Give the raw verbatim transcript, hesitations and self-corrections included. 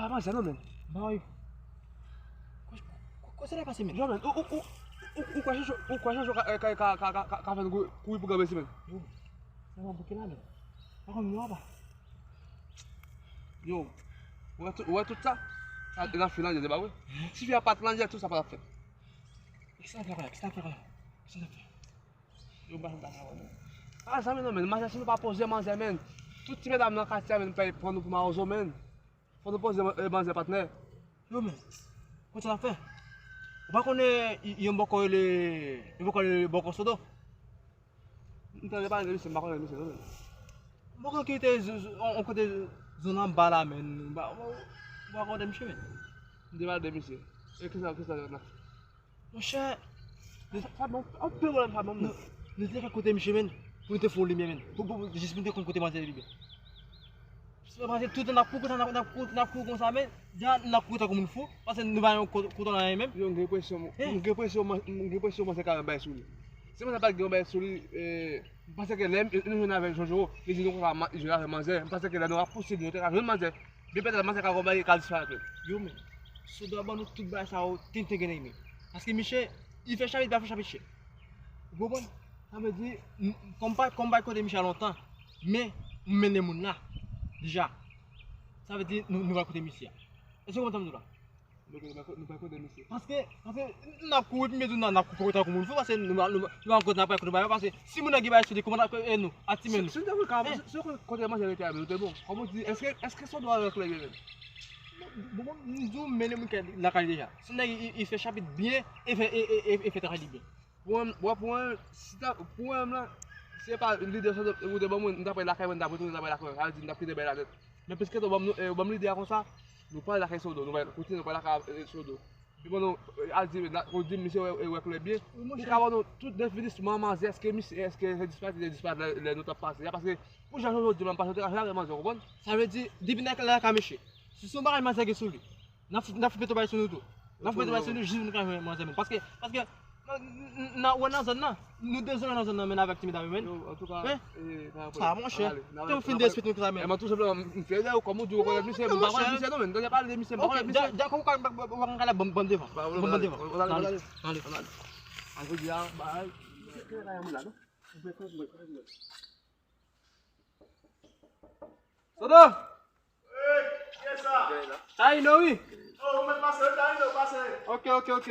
Avanse non, men. Ba wi. Kote sa pase, men? Yo, men, ou, ou, ou, ou, ou kwè Jojo, ou kwè Jojo ka, ka, ka, ka, ka, ka, ka fè n kou-, kouri pou granmesi, men? Yo, sa va bouke la, men. Pa konn yo, apa. Yo, ou wè tout, ou wè tout sa? Sa, l ap fè landjè, se pa vre? Si fi a pa t landjè, tout sa pa t ap fèt. Kisa l ap fè, kisa l ap fè, kisa l ap fè? Yo, ba, ba, ba, ba. Ah, zanmi, non, men, manzè, si nou pa poze manzè, men, tout ti medam nan katye a, men, pral pran nou pou mawozo, men. Fò nou poze, eh, manzè, patnè. Yo, men, konn sa n ap fè? Ou pa konnen, y-, yon bòkò rele, yon bòkò rele bòkò Sodo? M tande pale de misye, m pa konnen misye, non, men. Bòkò ki te z-, z-, on, on kote zòn anba la, men. Ou pa, ou pa konnen misye, men. M te pale de misye. E kisa, kisa l la? Monchè, sa, sa bon, anpil pwoblèm sa bon, men. Nou, nou te fè kote misye, men, pou nou te fè yon limyè, men. Pou, pou, pou, jis pou nou te konn kote manzè li, men. Se manzè, tout tan n ap kouri konsa, n ap, n ap kouri, n ap kouri konsa, men, deja n ap kouri tankou moun fou, paske nou pa yon ko-, kote anyen menm. Yo, m gen enpresyon, m gen enpresyon, m gen enpresyon manzè ka gen yon bagay sou li. Si manzè pa t gen yon bagay sou li, eh, m panse ke lè m, nou jwenn avèk Jojo, li di nou konsa, ma-, li jwenn avèk manzè, m panse ke lè nou rapousib, nou te ka jwenn manzè. Byen petèt, manzè ka konbay, ka disparèt menm. Yo, men, Sodo a ban nou tout bagay sa yo, tenten gen nan men. Paske misye, li fè chapit, li pa fè chapit chè. Ou konprann? Sa vle di, m, kòm pa, kòm pa kote misye a lontan, men, m mennen moun la, deja. Sa vle di, nou, nou pral kote misye a. Èske w konprann sa m di w la? Nou, nou, nou pa kote misye. Paske, paske, n ap kouri, epi nou, n ap kouri tankou moun fou, paske nou, nou, nou, nou pa kote n ap pran kote bagay, paske si moun nan gen bagay sou li, kòman n ap, e nou, ak ti men nou. Si, si nou te konn ka, si, si nou konn kote manzè rete a, men nou te bon. Kòm ou di, èske, èske Sodo a règle byen menm? Bon, bon, m di w, men moun ki lakay li deja. Si nèg, li, li fè chapit byen, e fè, e, e, e, e fè travay li byen. Pou mwen, bon, pou mwen, si ta, pou mwen menm la, si se pa lide sa ou te ban mwen, m t ap al lakay mwen, m t ap retounen, m t ap al lakay mwen. Sa vle di, m t ap kite bagay la nèt. Men piske ou ban m, ou ban m lide a konsa, nou pral lakay Sodo, nou pral kontinye, nou pral lakay, eh, Sodo. Li ban nou, eh, al di, la, ou di misye wè, wè klè byen. Li ka ban nou tout definisyon manzè, èske misye, èske se disparèt, se disparèt lè, lè nou t ap pase a, paske pou jan Jojo di m, m pase, ou te ka jwenn avèk manzè, ou konprann? Sa vle di, depi n lakay misye, si se yon bagay manzè gen sou li, N ap fout, n ap fout mete bay sou nou tou. N ap fout mete bay sou nou jis pou nou ka jwenn manzè menm. Paske, paske, n, n, n, wè nan zòn nan, nou dezole nan zòn nan, men avèk ti medam yo, men. Yo, antouka, eh, sa, monchè, te w fin derespekte nou konsa, men. Mwen tou senpleman, m fyè de ou, kòm ou di, ou rekonèt misye, m pa rekonèt misye, non, men. Tande pale de misye, m pa rekonèt misye. Dja, dja, kòm ou ka, ou ka, ou ka, ban m devan. Ban m devan. Ale, ale. An jodi a, bay. Sodo! Hey, kiyès sa? Taino, wi. Oh, ou mèt pase, wi, Taino, pase. Ok, ok, ok.